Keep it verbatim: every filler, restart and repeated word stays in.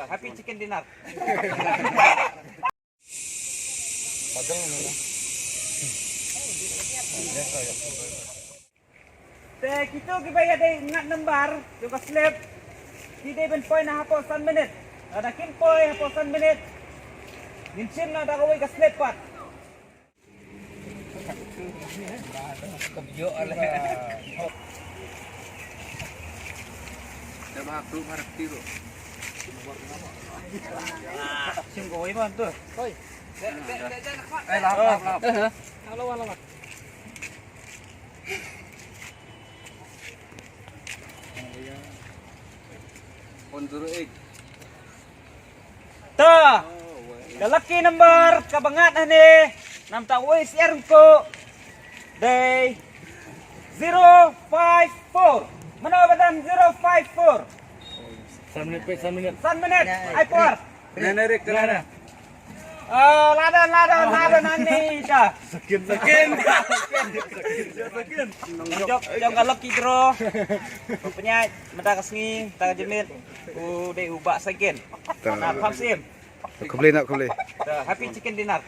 Happy chicken dinner. Te kito kiba ïadei ngat number jong ka slip, ki dei ban poi na hapoh san minit. Lada kim poi hapoh san minit, ngin shim noh da kawei ka slip pat. Shim kawei ban tu. Ta ka lucky number kaba ngat hangne, namta wei syiar ko dei zero five four. Mano ba don zero five four? San minit, peit, san minit. San minit ai por. Nene rik nene. Ah, ladan, ladan, ladan ani ta. Sakin, sakin. Jok jong ka lucky draw. Penyait mata ka sngi, mata ka jemit. U dei u Bah Sakin. Na Pham Sim. Khublei na khublei. Happy chicken dinner.